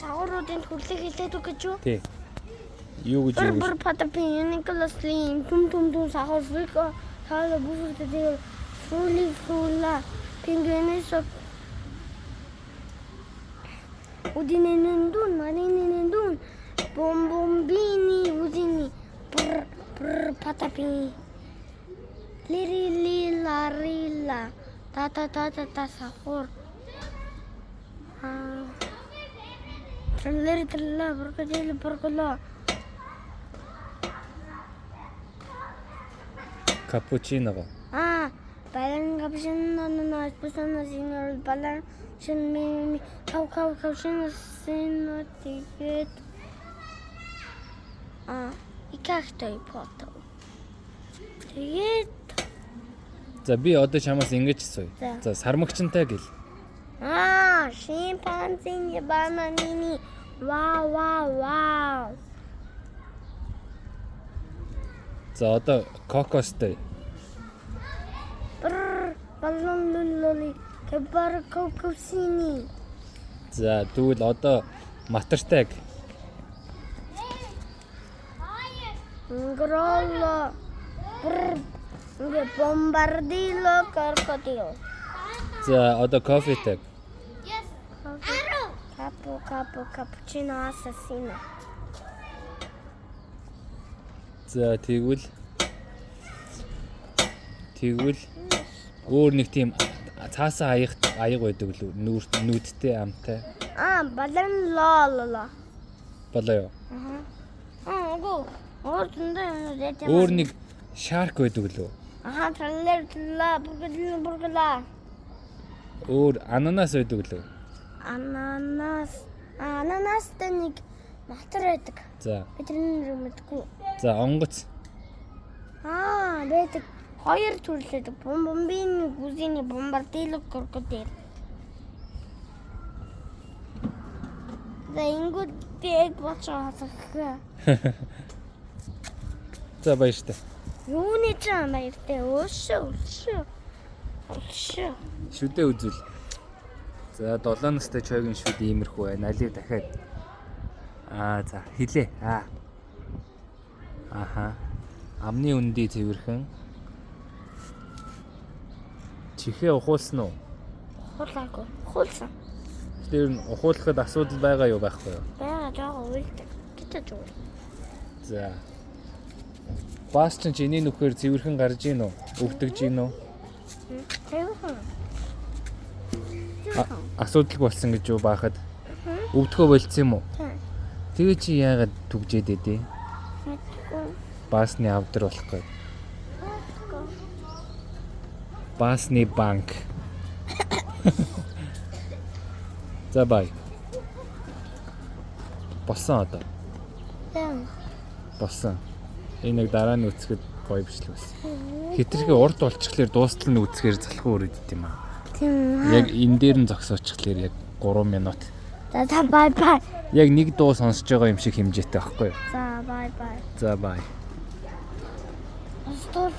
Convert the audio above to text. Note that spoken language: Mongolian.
Сагууруудын төрлийг хэлээд үг гэж юу? Тий. Юу гэж Бүр юу бүр гэж? патапин Николаслин түм түм түм сагуур фрико таала бүфэр дээр фрули фрула пингвинесо Удинэнэндүн маринэнэндүн бомбомбини узини бр бр патапин лири ларила та та та та та сахур а траллери тралла брокодил брокола. Капучино. А балан капшин на спасана синьор балан шин ми кау кау капшин син тэгээд а икахтой пото тэгээд. За, би одоо чамаас ингэж асууя. За. За, сармагчантай гэл. А шимпанзини бананини вау вау вау. За, одоо кокостой. Бр балан лулули кабар кокосини. За, тэгвэл одоо матартай. Гролло бр ингээ бомбардило крокодил. За, одоо кофетэй. Капу капу капучино асасино. За, тэгвэл өөр нэг тийм цаасаа аяг аяг байдаг лүү, нүүр нүдтэй амтай. А балан лололо. Болоо юу? Аа, үгүй. Өөр зөндөө юм уу? Өөр нэг шарк байдаг лүү. Аха, траллер тралла бургул бургула. Өөр ананас байдаг лүү. Ананас. Ананастай нэг матар байдаг. За. Би тэрний нэрийг мэдэхгүй. За, онгоц. Аа, байдаг. Хоёр төрөл байдаг. Бомбомбины гүзиний бомбардило крокодил. За, ингүүд би яг болчихоо хасах. За, баяртай. Юуны ч юм баяртай. Өшөө, өшөө. Өшөө. Шүдэ үзвэл. За, 7 настай чойгийн шүд иймэрхүү байна. Алив дахиад. Аа, за, хилээ. Аа. Аха. Амны үндий цэвэрхэн. Чихээ ухуулсан уу? Хуулаагүй. Хуулсан. Тэр ер нь ухуулахад асуудал байгаа юу, байхгүй юу? Бага жоохон уйлдаг. Гэтэ зүгээр. За. Бас ч чиний нүхээр цэвэрхэн гарч ийн үү? Өвдөгж ийн үү? Цэвэрхэн. Асуудалгүй болсон гэж юу баахад? Өвдөхөө болцсон юм уу? Тийм. Тэгээ чи яагаад түгжээд идэв? Мэдгүй. Баасны авдар болох гээд. Мэдгүй. Баасны банк. За, бай. Болсон одоо. Тийм. Болсон. Энэ нэг дараа нь үцхэд гоё бичлэг болсон. Хитрхи урд болчихлоор дуустал нь үцхээр залхуу өрөд юм аа. Тийм. Яг энэ дээр нь зогсоочихлоор яг 3 минут. За за, бай бай. Яг нэг дуу сонсож байгаа юм шиг хэмжээтэй байхгүй юу? За, бай бай. За, бай. Стол.